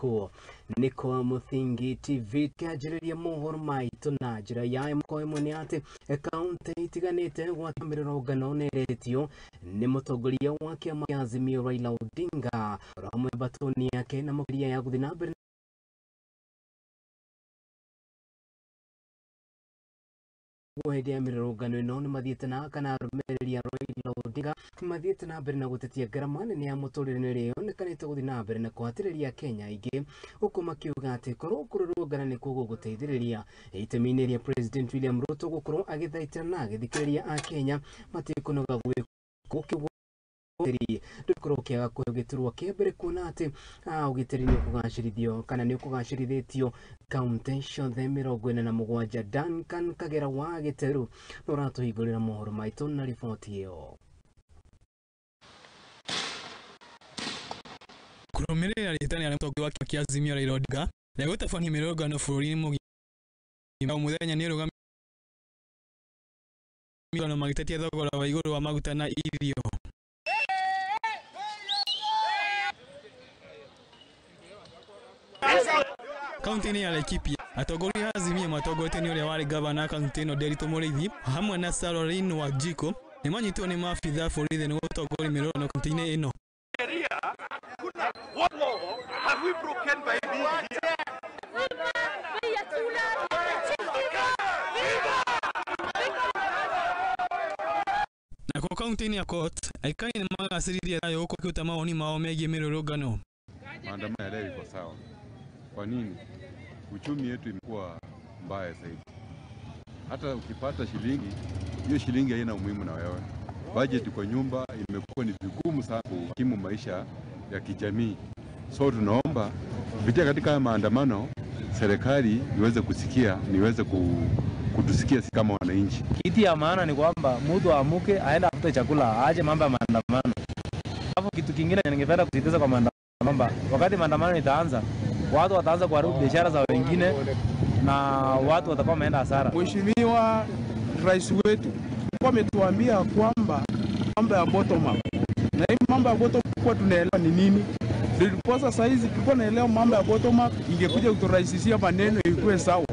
Gũkũ nĩ kwa Mũthingi TV kĩanjĩrĩria mohoro maitũ na njĩra ya ĩmwe kwa ĩmwe nĩ atĩ kaunti itiganĩte gwata mĩrũrũngano nĩĩrĩtio nĩ mũtongoria wa kĩama kĩa Azimio Raila Odinga oro hamwe batoni yake na makĩria ya gũthiĩ na mbere hĩndĩ ya mĩrũrũngano ĩno nĩ mathiĩte na kana arũmĩrĩri a Raila Odinga mathiĩte na mbere na gũtetia ngarama nene ya mũtũrĩre ĩrĩa yonekanĩte gũthiĩ na mbere na kũhatĩrĩria Kenya aingĩ gũkũ makiuga atĩ korwo kũrũrũngana nĩkuo gũgũteithĩrĩria itemi-inĩ rĩa President William Ruto gũkorwo agĩthaitĩra na agĩthikĩrĩria Akenya matikũnoga gwĩkwo ndũkorwo ũkĩaga kũheo gĩturwa kĩa mbere kuona atĩ ũgitĩri nĩ ũkũgacĩrithio kana nĩ ũkũgacĩrithĩtio kaunti ciothe 47. Duncan Kagera wa Gĩteru nĩ ũratũhingũrĩra mohoro maitũ na riboti ĩyo. Kũrũmĩrĩra rĩtana rĩa mũtongoria wa kĩama kĩa Azimio Raila Odinga rĩa gũtabania mĩrũrũngano bũrũri-inĩ mũgima o mũthenya nĩ ĩrũgamĩrĩirwo magĩtetia thogora wa igũrũ wa maguta na irio. Kaunti-inĩ ya Laikipia atongoria a Azimio matongoretio nĩ ũrĩa warĩ gavana kaunti ĩno Nderitu Mũrĩithi hamwe na Caroline Wanjikũ nĩ manyitwo nĩ maabitha a borithi nĩ gũtongoria mĩrũrũngano kaunti-inĩ ĩno. What law have we broken by being here? Nakuo kaunti-inĩ ya Pokot aikari nĩ magacĩrithia thayũ gũkũ makĩruta mawoni mao megiĩ mĩrũrũngano. Maandamano ya leo iko sawa. Kwa nini? Uchumi yetu imekuwa mbaya zaidi. Hata ukipata shilingi, hiyo shilingi haina umuhimu na wewe. Budget kwa nyumba imekuwa ni vigumu sana kukimu maisha ya kijamii. So tunaomba kupitia katika maandamano serikali iweze kusikia, niweze kutusikia kama wananchi. Kitu ya maana ni kwamba mtu amuke aende afute chakula, aache mambo ya maandamano. Hapo kitu kingine ningependa kusisitiza kwa maandamano kwamba wakati maandamano itaanza, watu wataanza kuharibu biashara za wengine na watu watakuwa wameenda hasara. Mheshimiwa Rais wetu ametuambia kwamba mambo ya bottom up. Na hii mambo ya bottom up kwa tunaelewa ni nini? Niliposa saizi tulikuwa naelewa mambo ya bottom up ingekuja kuturahisishia maneno ikuwe sawa.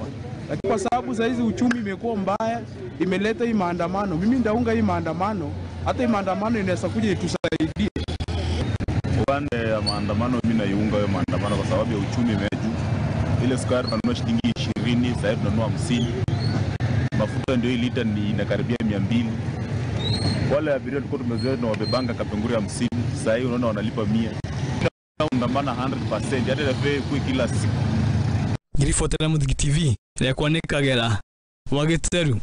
Lakini kwa sababu saizi uchumi imekuwa mbaya, imeleta hii maandamano. Mimi ndaunga hii maandamano, hata hii maandamano inaweza kuja itusaidie. Upande ya maandamano mimi naiunga hiyo maandamano kwa sababu ya uchumi imejuu. Ile sukari tunanunua shilingi 20, sasa tunanunua 50. Mafuta ndio hii lita ni inakaribia 200. Wale abiria tulikuwa tumezoea na wabebanga kapenguri 50, sasa hivi unaona wanalipa 100. Maandamano 100%, hata ile kwa kila siku. Ngiribotera Mũthingi TV, rĩakwa nĩ Kagera wa Gĩteru.